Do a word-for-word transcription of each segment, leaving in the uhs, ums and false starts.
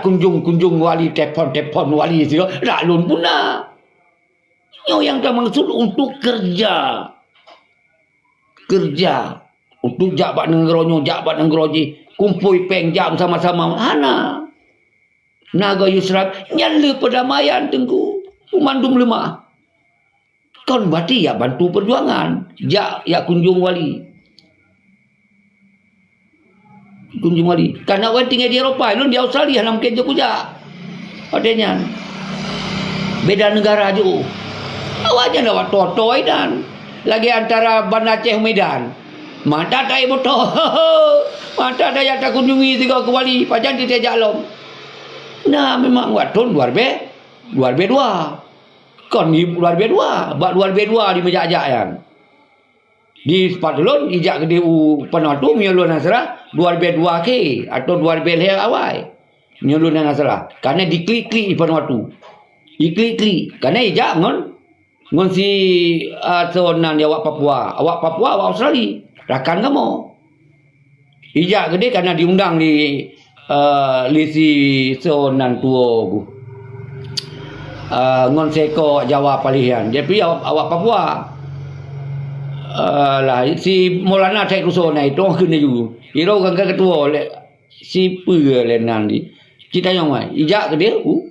kunjung-kunjung wali, telepon-telepon wali sigoe, dak lôn puna. Nyoe nyang tamaksud untuk kerja. Kerja. Untuk jak bak nanggroe nyoe, jak bak nanggroe jih. Kumpôi péng jak sama-sama. Hana. Naga Yusra nyan le perdamaian Teungku. Mandum leumah. Kon berarti ya bantu perjuangan. Jak, ya kunjung wali. Kunjung wali. Karena awai tinggai di Eropa, lôn di Australia hana mungken jok kujak. Watèe nyan. Beda negara jok. Awak nyan awak toto inan. Lagèe antara Banda Aceh Medan. Mantap taék moto. Mantap tajak takunjungi sigoe keu wali. Pajan teuh tajak lom. Nah, memang watèe dua ribèe, dua ribèe dua. Kon dua ribèe dua, bak dua ribèe dua di meujak-jak nyan. Di pat lôn ijak keudéh u Poh Lheueh tu meunyoe lôn hana salah dua ribèe dua akhé atau dua ribèe lhèe awai. Meunyoe lôn hana salah, karena diklik-klik di Poh Lheueh tu. Diklik-klik, karena ijak ngon, ngon si, ah, soe nan di awak Papua. Awak Papua, awak Australia. Rakan kamoe. Ijak keudéh karena diundang di, eh, lé si soe nan tuwo gu. Eh, ngon seukô Jawa paléh nyan. Jadi awak, awak Papua. Eh, lah, si Maulana Syekh Ruso na itu keuneuk ju. Iro kan ketua lé si peue lé nan di. Cita nyang mai. Ijak keudéh u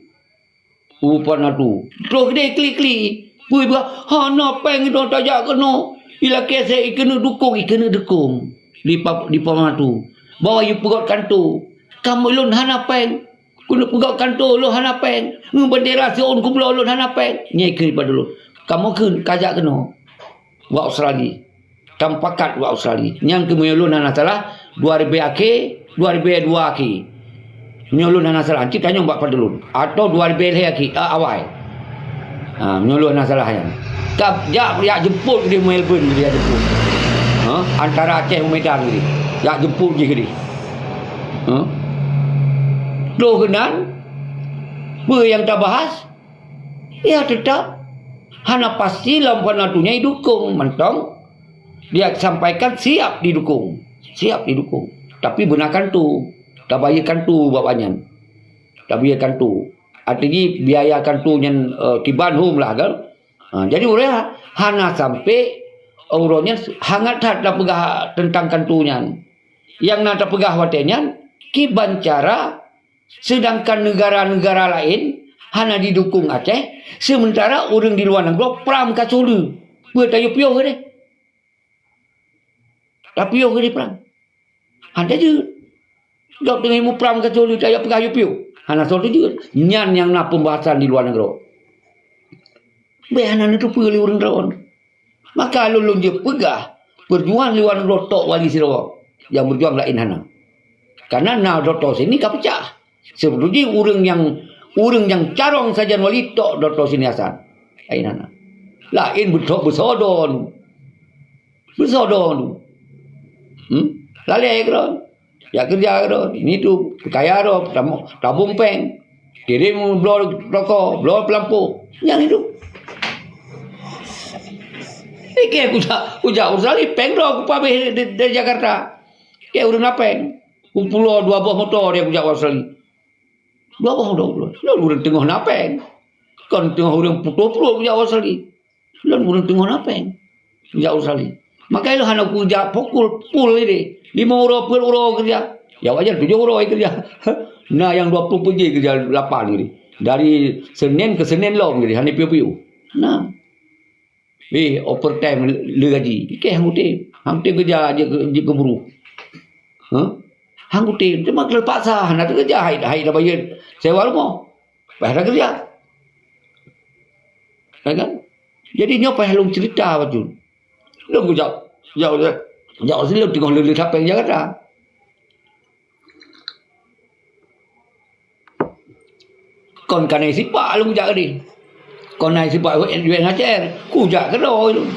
u Poh Lheueh tu. Troh keudéh klik-klik. Peue bah, hana péng idong tajak keunoe. Ilakèe sè ikeuneuk dukong, ikeuneuk dukong. Di pa-, di Poh Lheueh tu. Bahwa yue peugöt kanto. Kamoe lôn hana péng. Keuneuk peugöt kanto lôn hana péng. Ngon bendera siôn kubloe lôn hana péng. Nyan keu padulôn. Kamoe kheun kajak keunoe. Wak Australia. Tamupakat wak Australia. Nyang keumeunyoe lôn hana salah, dua ribèe akhé, dua ribèe dua akhé. Meunyoe lôn hana salah, cit tanyong bak padulôn. Atau dua ribèe lhèe akhé, a, awai. Ha, meunyoe lôn hana salah nyan. Ka jak, jak jemput di Melbourne, jak jemput. Ha, antara Aceh ngon Medan ni. Jak jemput jih keudéh. Ha? Troh keunan, peue nyang tabahas? Ya, tetap hana pasti lam Poh Lheueh tu nyan idukong mantong. Dia sampaikan siap didukung. Siap didukung. Tapi beuna kanto. Tabayeue kanto bak nyan. Tabayeue kanto. Artinya biaya kanto nyan, eh, kiban hom lah kan. Ha, jadi ureueng hana sampai uroe nyan hangat that tapeugah teuntang kanto nyan. Nyang na tapeugah watèe nyan, kiban cara Seudangkan neugara-neugara laén hana jidukong Aceh, seumeuntara ureueng di luwa nanggroe prang ka soe le. Peue tayue piôh keudéh? Tapiôh keudéh prang. Hana jeuet. Gob teungoh muprang ka soe le, tayue peugah yue piôh. Hana soe teujeuet. Nyan nyang na peumbahasan di luwa nanggroe. Bèk hana neuteupeue lé ureueng droen. Maka lôn, lôn jeuet peugah, peujuangan luwa nanggroe tok wali sidroe, nyang beujuang laén hana. Kareuna na Dokto Sini ka peucah. Seubeutoe jih ureueng nyang, ureueng nyang carông sajan wali tok Dokto Sini Hasan. Laén hana. Laén beuthok beusoe droen. Beusoe droen. Hmm? Lalè keudroe. Jak keureuja keudroe, ini tu, peukaya droe, tabong, tabong péng. Kirém bloe rokok, bloe peulampu. Nyang hidup. Pike kujak, kujak Australia, péng droe kupabeh di, di, di Jakarta. Keu ureueng na péng. Kupulo dua boh moto dia kujak Australia. Dua boh moto kupulo. Lôn ureueng teungoh na péng. Kon teungoh ureueng putôh pruet kujak Australia. Lôn ureueng teungoh na péng. Jak Australia. Maka lôn hana kujak pukul pul idéh. Limong uroe, peuet uroe keureuja. Ya wajar tujoh uroe keureuja. Na nyang dua ploh peuet jih keureuja lapan idéh. Dari Senin keu Senin lom idéh, hana piôh-piôh. Nah. Weh, overtime le gaji. Keh anggota. Anggota keureuja jeuet, jeuet keu buruh. Huh? Anggota, cuma terpaksa, hana teukeureuja, hai, hai dah bayar sewa rumoh. Payah dah keureuja. Ya kan? Jadi nyoe payah lôn cerita bacut. Lôn kujak, jak, jak, jak, lôn teungoh leuleut hapéng Jakarta. Kon ka na sipak lôn kujak keudéh. Kon na sipak U N H C R, kujak keudroe lôn.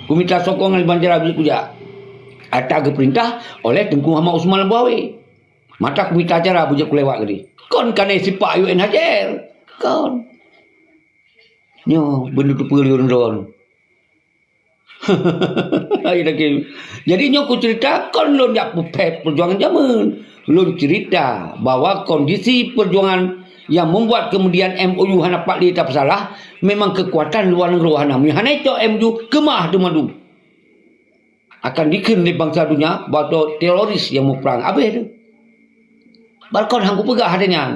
Kumita sokongan ban cara kujak. Ata geupeurintah oleh Teungku Muhammad Usman Lampu Awe. Mata kumita cara beujeuet kulewat keudéh. Kon ka na sipak U N H C R. Kon. Nyoe beuneuteupeu lôn droen. Hai lagèe. Jadi nyoe kucerita kon lôn jak peuphét peujuangan jameun. Lôn cerita bahwa kondisi perjuangan yang membuat kemudian M O U hana pat lé tapeusalah, memang kekuatan luar negeri hana. Meuhana cok M O U, keumah teumadu. Akan dikheun lé bansa dunia bahwa teroris yang muprang. Abéh tu. Pakon han kupeugah hana nyan.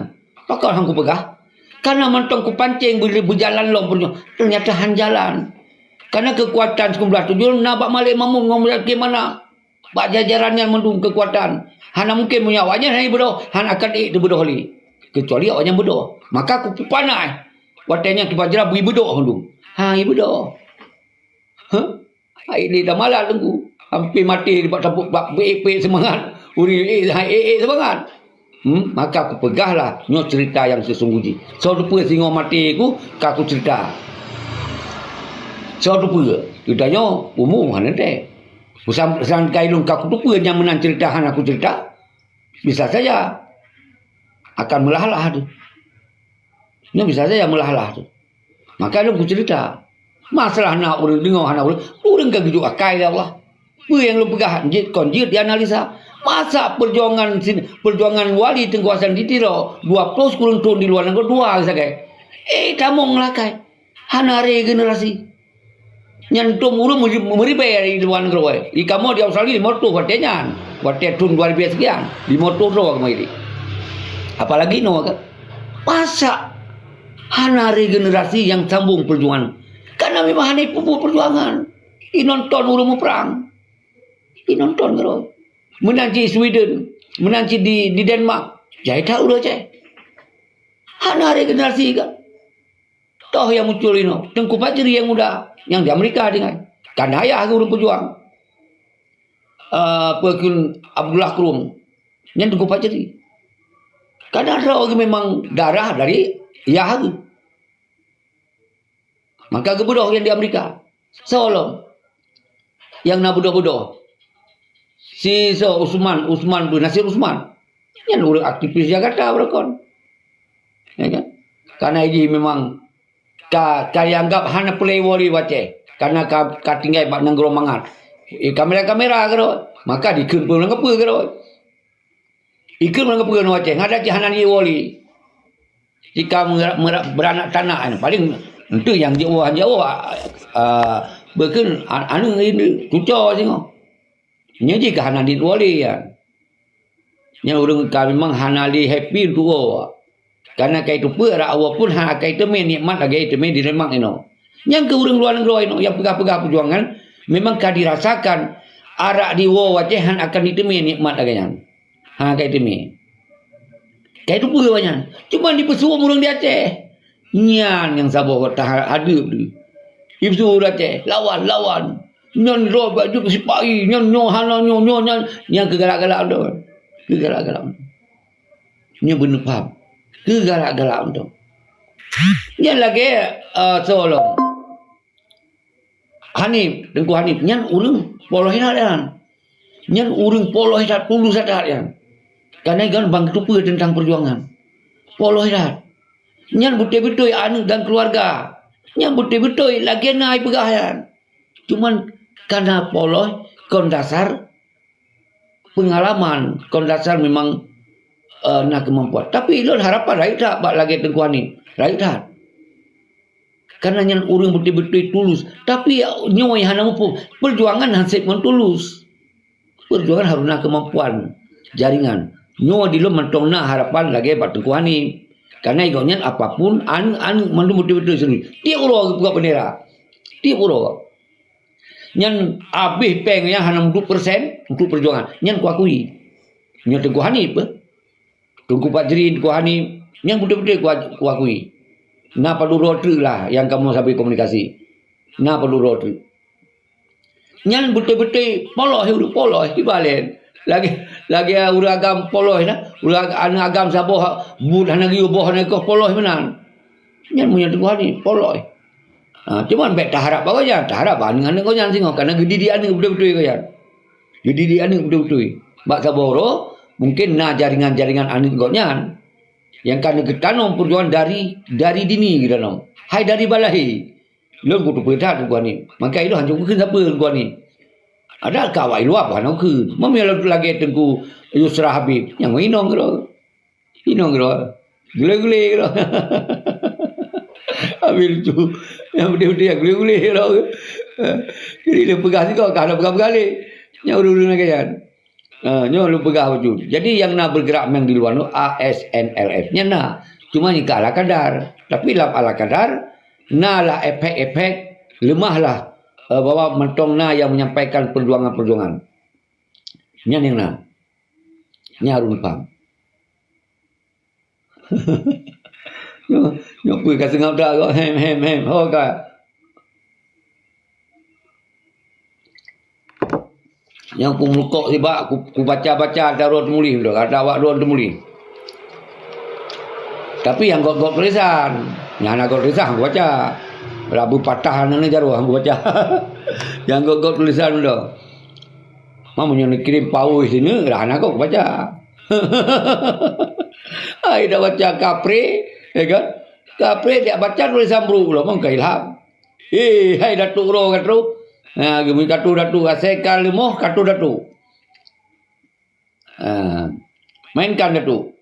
Pakon han kupeugah. Karena mantong kupancéng beu-, beujalan lom pun ternyata han jalan. Karena kekuatan sembilan belas tujuh na bak Malik Mamun ngon Malik Kemana. Bak jajaran nyan mandum kekuatan. Hana mungkin meunyoe awaknyan hana beudôh, han akan ék teubeudoh lé. Kecuali awaknyan beudôh. Maka kupeupana. Watée nyan Tuan Jenderal bri beudôh mandum. Ha, i beudôh. Huh? Hai ni dah malam tengku. Hampir mati bak tapuk bak beek-beek semangat. Uri eh hai eh eh semangat. Hmm, maka kupeugahlah nyoe cerita yang sesungguh jih. Soe teupeue singoh maté ku ka kucerita. Soe teupeue? Geutanyoe umu hana teh. Pesan-pesan kai lôn ka kuteupeue nyang meunan cerita hana kucerita. Bisa saja akan meulah-lah tu. Nyoe bisa saja meulah-lah tu. Maka lôn kucerita. Masalah na ureuëng deungoe hana ureuëng, ureuëng ka geujok akai lé Allah. Peue nyang lôn peugah jeuet kon jeuet dianalisa. Masa perjuangan sin-, perjuangan wali Teungku Hasan di Tiro, dua puluh sikureueng thon di luar nanggroe dua sagai. Eh, tamong lakai. Hana regenerasi. Nyan tom ureuëng meuri-, meuribée di luar nanggroe. Di kamoe di Australia lima reutôh watée nyan. Watée thon dua ribu sekian, lima reutôh droe keumairi. Apalagi noe kan. Masa hana regenerasi nyang sambong perjuangan. Karena memang hana peubuet perjuangan. Inonton ureuëng muprang. Inonton keudroe. Meunan cit Sweden, meunan cit di, di Denmark. Jai that ureuëng Aceh. Hana regenerasi kan. Toh nyang muncul inoe, Teungku Fajri nyang muda, nyang di Amerika tinggai. Kan ayah ureuëng pejuang. Eh, apa kheun Abdullah Krueng. Nyan Teungku Fajri. Kan ada lagi memang darah dari yah tu. Maka geubeudôh nyang di Amerika. Soe lom nyang na beudôh-beudôh. Si soe Usman, Usman bin Nasir Usman. Nyan ureuëng aktivis Jakarta beureugon. Ya kan? Karena ini memang ka, ka dianggap hana peureulée woe lé u Aceh. Karena ka, ka tinggai bak nanggroe mangat. Eh, kamera-kamera keudroe. Maka dikheun peue nanggroe peue keudroe. Ikheun nanggroe peue nanggroe Aceh. Ngadang cit hana jeuet woe lé. Jika meura-, meura-, beuranak tanak, paling enteuk nyang jeuet woe, han jeuet woe, ah, ah, beukeun an-, aneuk cuco singoh. Nyoe jih ka hana jeuet woe lé nyan. Nyan ureuëng ka memang hana lé happy tuwoe. Karena kai teupeue rot awak pun hana kai teumé nikmat lagée teumé di Denmark inoe. Nyang keu ureuëng luwa nanggroe inoe nyang peugah-peugah peujuangan memang ka dirasakan arak di woe u Aceh hana akan diteumé nikmat lagée nyan. Hana kai teumé. Kai teupeue awak nyan. Cuma dipeusuwom ureuëng di Aceh. Nyan nyang saboh ka taha-, hadeup deuh. Ipeusu ureuëng Aceh, lawan, lawan. Nyan droe bak jeuet sipa-i, nyan nyoe hana nyoe, nyoe nyan, nyan keu galak-galak droe. Keu galak-galak. Nyoe beuneupham. Keu galak-galak droe. Nyan lagée, eh, soe lom. Hanif, Teungku Hanif, nyan ureuëng polos that nyan. Nyan ureuëng polos that, tulus that nyan. Karena gobnyan ban geuteupeue teuntang peujuangan. Polos that. Nyan beutôi-beutôi aneuk dan keuluwarga. Nyan beutôi-beutôi lagée na ipeugah nyan. Cuman karena polos kon dasar peungalaman, kon dasar memang, eh, na keumampuan. Tapi lôn harapan rayeuk that bak lagée Teungku Hanif. Rayeuk that. Karena nyan ureuëng beutôi-beutôi tulus. Tapi nyoe hana muphom. Peujuangan hana sép ngon tulus. Peujuangan harôh na keumampuan jaringan. Nyoe di lôn mantong na harapan lagée bak Teungku Hanif. Karena gobnyan apapun, aneuk-aneuk mandum beutôi-beutôi seuri. Tieb uroe geupeugah bendera. Tieb uroe. Nyan abéh péng nyan hana meudua persen untuk peujuangan. Nyan kuakui. Nyoe Teungku Hanif, eh. Teungku Fajri, Teungku Hanif, nyan beutôi-beutôi kua-, kuakui. Na padub droe treuk lah nyang kamoe sabe komunikasi. Na padub droe treuk. Nyan beutôi-beutôi polos, ureuëng polos, ibarat lagée, lagée ureuëng agam polos na, ureuëng ag-, aneuk agam saboh buet hana geuyue boh hana geuyue polos meunan. Nyan meunyoe Teungku Hanif polos. Ha, cuman bék taharab bak gobnyan, taharab bak aneuk-aneuk gobnyan singoh, karena geudidik aneuk beutôi-beutôi gobnyan. Geudidik aneuk beutôi-beutôi. Bak saboh uroe, mungkin na jaringan-jaringan aneuk gobnyan nyang ka neugeutanom peujuangan dari, dari dini geutanom. Hai dari bak lahé. Lôn kuteupeue that Teungku Hanif. Maka ilôn hanco kukheun sapeue Teungku Hanif. Ada ka awak i luwa bah nong kheun. Meunyoe lagèe Teungku Yusra Habib, nyang inong keudroe. Inong keudroe. Gule-gule keudroe. Habis lucu. Nyang beudeh-beudeh gule-gule keudroe. Jadi lôn peugah sigoe, ka lôn peugah-peugah lé. Nyang ureueng-ureueng lagèe nyan. Ha, nyoe lôn peugah bacut. Jadi nyang na bergerak memang di luwa nyoe A S N L F. Nyan na. Cuma nyan ka ala kadar. Tapi lam ala kadar, na lah efek-efek, leumah lah, eh, bahwa mantong na nyang menyampaikan perjuangan-perjuangan. Nyan nyang na. Nyan harôh paham. Nyoe, nyoe peue ka seungab that kok, hem, hem, hem. Ho ka. Nyoe ku meurukok sibak, ku, ku baca-baca ata droe teumuléh, ata awak droe teumuléh. Tapi nyang gop-gop tulisan, nyang hana gop tulisan, ku baca. Rabu patah na jaroe, ku baca. Nyang gop-gop tulisan tu. Meunyoe neukirém pawôi sineuk, dah hana gob baca. Hai dak baca kapré, ya kan? Kapré dak baca tulisan brôk lom, meuka ilham. Eh, hai Datuk Ro ka trôh. Ha, geumeukat Datuk, asai ka leumoh ka trôh Datuk. Ha, mainkan Datuk.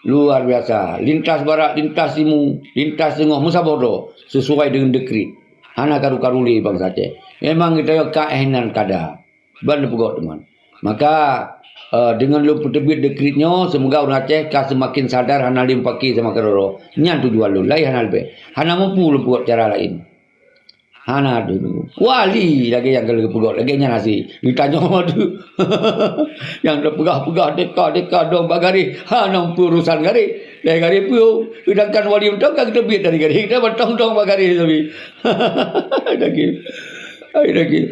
Luar biasa. Lintas barat, lintas timu, lintas teungoh meusaboh droe sesuai deungon dekrit. Hana karu-karu lé bansa Aceh. Memang geutanyoe ka eh nan kada. Ban neupeugah teuma. Maka, eh, deungon lôn peuteubiet dekrit nyoe, seumoga ureueng Aceh ka seumaken sadar hana lé meupaké sama keudroe. Nyan tujuan lôn, laén hana leubeh. Hana mampu lôn peugah cara laén. Hana dulu. Wali lagèe nyang ka lheueh peugah, lagèe nyan hase. Geutanyoe tu. Nyang teupeugah-peugah deka-deka dong bak garéh. Hana peurusan garéh. Dari garéh peue. Sedangkan wali mantong ka geuteubiet dari garéh. Kita mantong dong bak garéh tapi. Daging. Ai daging.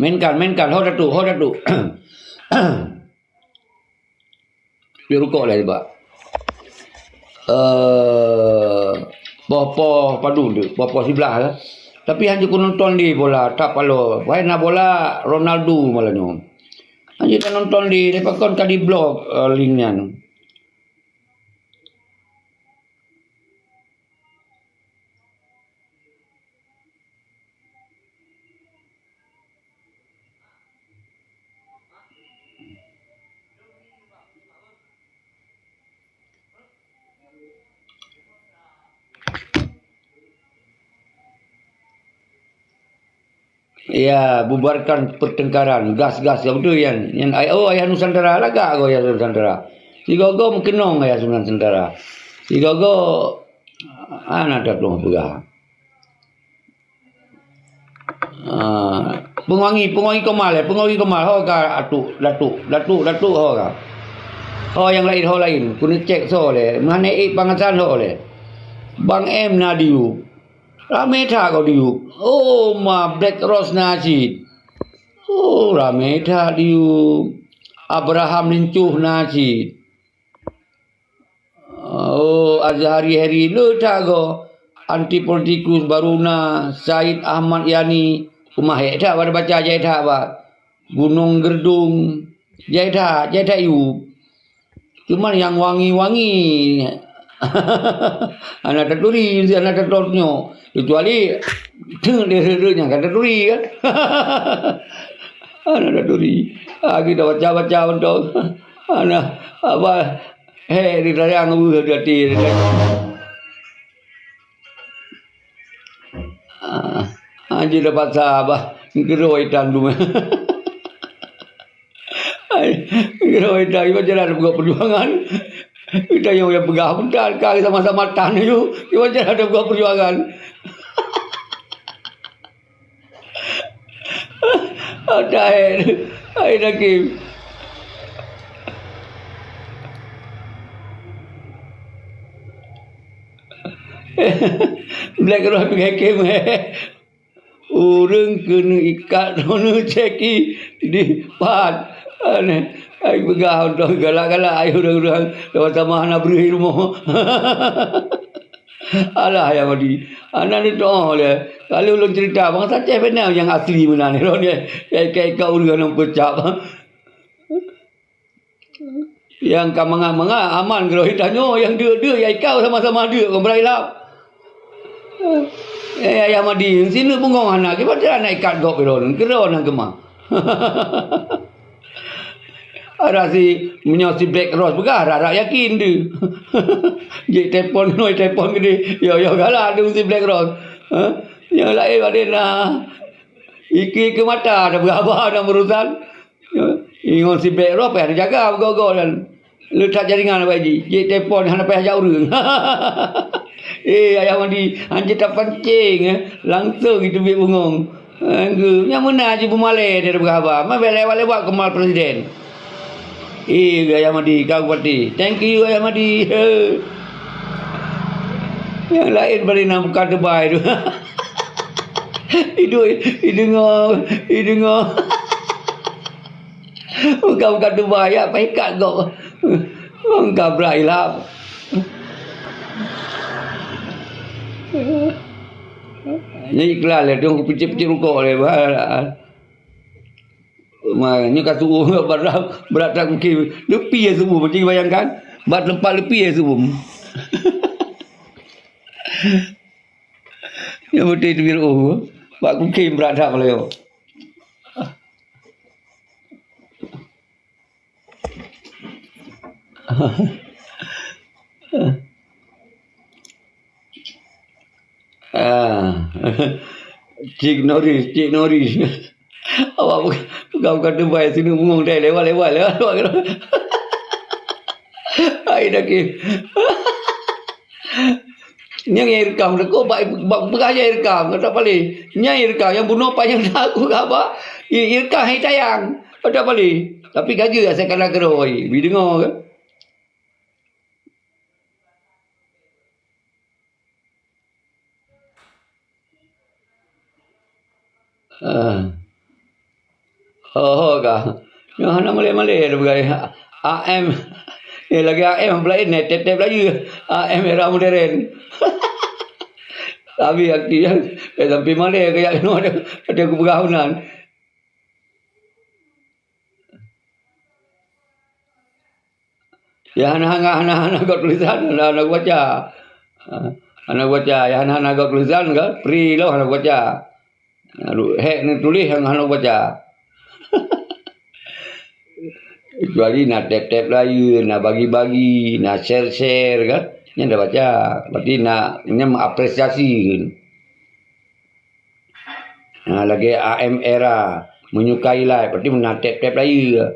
Mainkan, mainkan. Ho Datuk, ho Datuk. Di rukok lah tiba. Eh, poh-poh padum tu, poh-poh siblaih lah. Tapi hana ku nonton di bola, tak palo. Wahai na bola Ronaldo malam nyoe. Hana tak nonton di, lepas kon ka di blok, eh, link nyan. Ya, bubarkan pertengkaran, gas-gas, betul yan. Yan, oh, ayah Nusantara, lagak ko ayah Nusantara. Sigogo meukeunong ayah Nusantara. Sigogo, ah, na tapeugah. Ah, peunguwangi, peunguwangi Komal, eh, peunguwangi Komal, ho ka Datuk, Datuk, Datuk, Datuk, ho ka. Ho nyang laén, ho laén, keuneuk cek soe lé, meuhana ék pangasan ho lé. Bang M na diyueb. Ramé that gob diyueb. Oh, ma Black Rose na cit. Oh, ramé that diyueb. Abraham Lincoh na cit. Oh, Azhari Heri le that gob. Anti politikus baru na Said Ahmad Yani. Keumah hék that bak baca jai that bak. Gunong Geurdong. Jai that, jai that yub. Cuman nyang wangi-wangi. Hana taturi, hana tatot nyoe. Kecuali, teuk deh, deh, deh, nyang ka taturi kan. Hana taturi. Ah, kita baca-baca mantong. Hana, apa, Hei, di tayang beuh di até. Ah, ah, jih dapat sabar. Geuroi tan tu. Ai, geuroi tan, iban jalan buka perjuangan. Kita yang, yang peugah pun tan, ka sama-sama tan tu. Iban jalan buka perjuangan. Ada, eh. Hai, Hakim. Black Rock Hakim, eh. Ureueng keuneuk ikat droeneuh ceki dipat. Aneh. Ai peugah untuk galak-galak, ai ureueng-ureueng, lewat sama hana breuh rumoh. Alah, ya Madi. Anak ni toh le. Kalau ulôn cerita, bangsa Aceh benar yang asli benar ni. Lôn ya, ya, ya, ya, ureueng nyang peucap. Nyang ka mangat-mangat, aman keudroe tanyoe, nyang deuk-deuk, ya, ikau sama-sama deuk, kon beurai lap. Eh, Ayah Madi, sineuk bungong hana, kiban cara na ikat gob droe, keudroe na keumah. Arasi, meunyoe si Black Rose peugah, harap-harap yakin tu. Jeuet telepon, noi telepon keudeh, yo, yo, galak tu si Black Rose. Ha? Nyang laén padahai na. Iki-iki mata dah beuraba dalam urusan. Ingon si Black Rose payah jaga beugöt-göt dan leutak jaringan awak ji. Jeuet telepon hana payah jak ureueng. Eh, Ayah Madi, hanjeuet tapancing, eh. Langsung itu biet bungong. Anggu, nyang meunan ji peumalée dari beuraba. Ma bèk lewat-lewat keumal presiden. Eh, Ayah Madi, kau bupati. Thank you, Ayah Madi. Nyang laén bari na bukan tebai tu. Iduek, ideungoe, ideungoe. Bukan-bukan tebai, ya, paikat gob. Bukan brat ilap. Ni iklan lé, tu picit-picit rukok lé, bah. Ma, nyoe ka subuh, brat, brat that mungkin. Leupie subuh, macam bayangkan. Bak teumpat leupie subuh. Nyoe beutôi teubiet, oh, bak kukém brat that malam nyoe. Ah. Cik Noris, Cik Noris. Awak bukan, bukan, bukan tebai, sini bungong dai, lewat, lewat, lewat, lewat. Hai, dah ke. Nyang irekam, kok bak, bak peugah nyang irekam, kata paling. Nyang irekam, nyang bunoe panyang dah aku kaba, i-, irekam hai tayang, kata paling. Tapi ka jeuet asai kana keudroe, bi deungoe ke? Ah. Ho, ho ka. Nyoe hana malèe-malèe teupeugah. A M. Eh, lagèe A M, peulaén, eh, tép-tép laju. A M era modern. Tapi aktif, eh, sampai malèe keu jak keunoe, ada, ada kupeugah meunan. Ya, hana, hana, hana, hana gob tulisan, hana, hana baca. Ha, hana baca, ya, hana, hana gob tulisan kan, free loh, hana baca. Lalu, hek ni tulis, hana, hana baca. Kecuali na tép-tép layeue, na bagi-bagi, na share-share kan, nyan dah baca. Berarti na, nyan mengapresiasi kan. Ha, lagèe A M era, menyukai like, berarti meunan tép-tép layeue.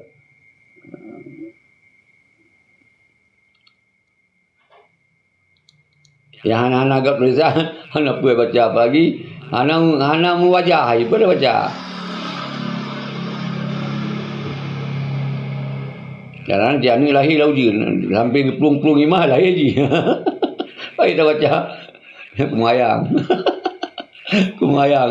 Nyang hana-hana gob tulisan, hana peue baca, apalagi hana, hana meuwajah, peue baca. Kadang-kadang aneuk lahé lam ujeuen, sampai geuplueng-plueng imah lahé jih. Baik tabaca. Keumayang. Keumayang.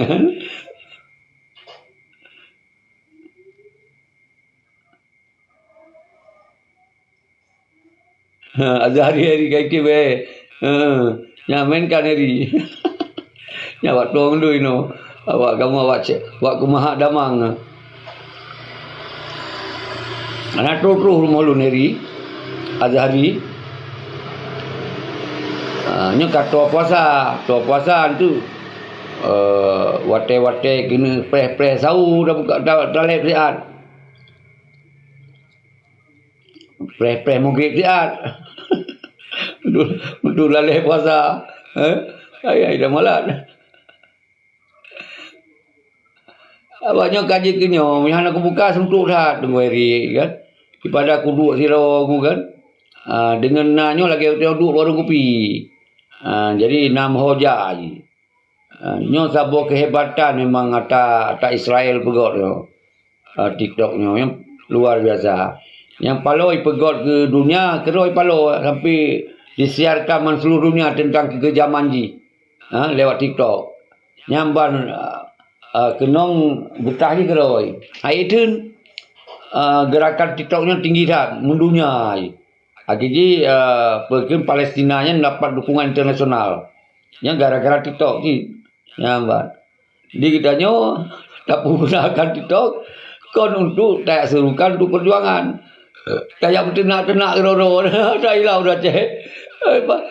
Ha, Azhari, Azhari ka ikeu bèe. Ha, nyan meunan kan Eri. Nyan awak tueng doi nyoe. Awak kamoe awak cek, awak keumaha damang. Hana troh-troh rumoh lôn Eri, Azhari. Ha, nyoe ka toe puasa, toe puasa tu, eh, watèe-watèe keuneuk preh-preh sahô dah buka, dah, dah lhèe siat. Preh-preh meugrib siat. Beutôi, beutôi lalèe puasa. Eh? Ai, ai, dah malam. Awak nyoe ka jeuet keu nyoe, meunyo hana kubuka suntok that teungku Eri kan. Daripada kuduek sidroe ku kan. Ah, deungon na nyoe lagèe duek warong kupi. Ah, jadi na meuho jak jih. Ah, nyoe saboh keuhebatan memang ata, ata Israel peugöt nyoe. Ah, TikTok nyoe nyang luar biasa. Nyang paloe ipeugöt keu dunia, keudroe paloe sampai disiarkan ban seluruh dunia teuntang keukejaman jih. Ha, lewat TikTok. Nyan ban, ah, ah, keunong beutah jih keudroe. Hai teun, ah, gerakan TikTok nyoe tinggi that, meudunia jih. Akhé jih, eh, peue kheun Palestina nyan dapat dukungan internasional. Nyan gara-gara TikTok cit. Nyan ban. Di geutanyoe, tapeugunakan TikTok kon untuk tajak seurukan untuk peujuangan. Tajak peuteunak-teunak keudroe-droe. Dah ilau dah ceh. Eh, ba-,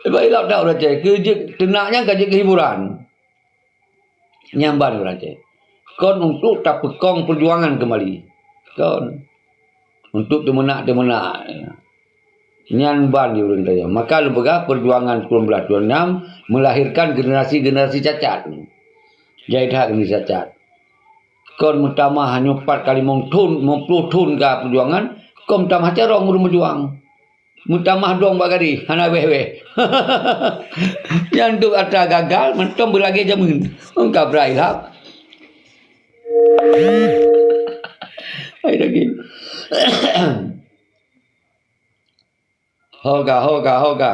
Sebab ilap that ureuëng Aceh, keu jeuet teunak nyan ka jeuet keu hiburan. Nyan ban ureuëng Aceh. Kon untuk tapeukong peujuangan keumbali. Kon. Untuk teumeunak-teumeunak. Nyan ban di ureuëng tanyoe. Maka lôn peugah peujuangan sembilan belas tujuh enam melahirkan generasi-generasi cacat. Jai that generasi cacat. Kon meutamah hanya empat kali limong thon, limong ploh thon ka peujuangan, kon meutamah carông ureuëng meujuang. Meutamah dong bak gari, hana wéh-wéh. Nyan dok atra gagal, mantong beulagée jameun. Engka brai lap. Hai daging. Hoga, hoga, hoga.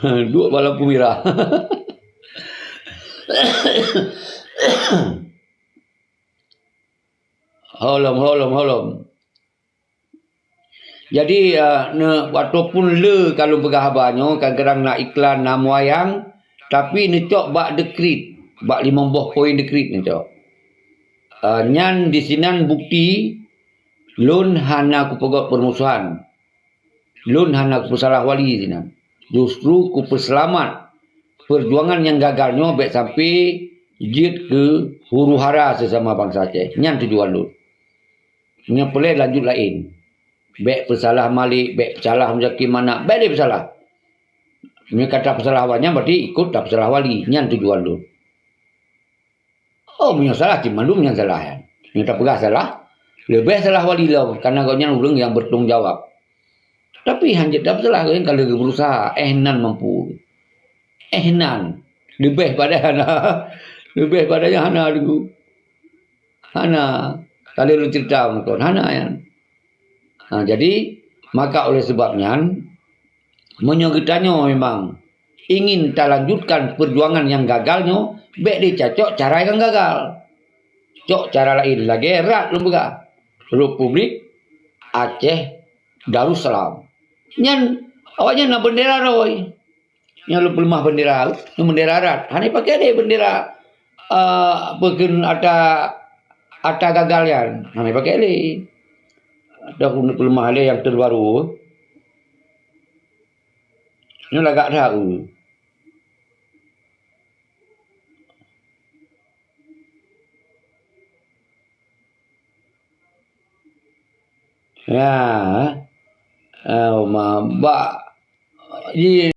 Duek bak lampu mirah. Holom, holom, holom. Jadi, ah, ne, walaupun le ka lôn peugah haba nyoe, kadang-kadang na iklan, na muayang, tapi neucok bak dekrit, bak limong boh poin dekrit neucok. Ah, nyan disinan bukti lôn hana kupeugot peurmusuhan. Lôn hana kupeusalah wali sinan. Justru kupeuseulamat peujuangan nyang gagal nyoe bék sampai jeuet keu huru-hara sesama bansa Aceh. Nyan tujuan lôn. Nyang peureulée lanjut laén. Bék peusalah Malik, bék peusalah Muzakir Manaf, bék lé peusalah. Meunyoe ka tapeusalah awaknyan, berarti ikot tapeusalah wali. Nyan tujuan lôn. Oh, meunyoe salah, cit mandum nyang salah nyan. Meunyoe tapeugah salah, leubeh salah wali lom, karena gobnyan ureuëng nyang bertanggung jawab. Tapi hanjeuet tapeusalah, gobnyan ka lheueh berusaha, eh nan mampu. Eh nan. Leubeh pada hana. Leubeh pada nyang hana dulu. Hana. Ka lheueh lôn cerita meunan, hana nyan. Ha, jadi, maka oleh sebab nyan, meunyoe geutanyoe memang ingin talanjutkan peujuangan nyang gagal nyoe, bék tacok cara nyang gagal. Cok cara laén, lagée rat lôn peugah. Republik Aceh Darussalam. Nyan, awaknyan na bendera rhoi. Nyang lôn peuleumah bendera, nyoe bendera rat. Hana ipakai lé bendera, eh, apa kheun ata, ata gagal nyan. Hana ipakai lé. Dah lôn peuleumah lé nyang terbaru. Nyoe lagak that, uh. Ya. Eh, ma-, bak, ji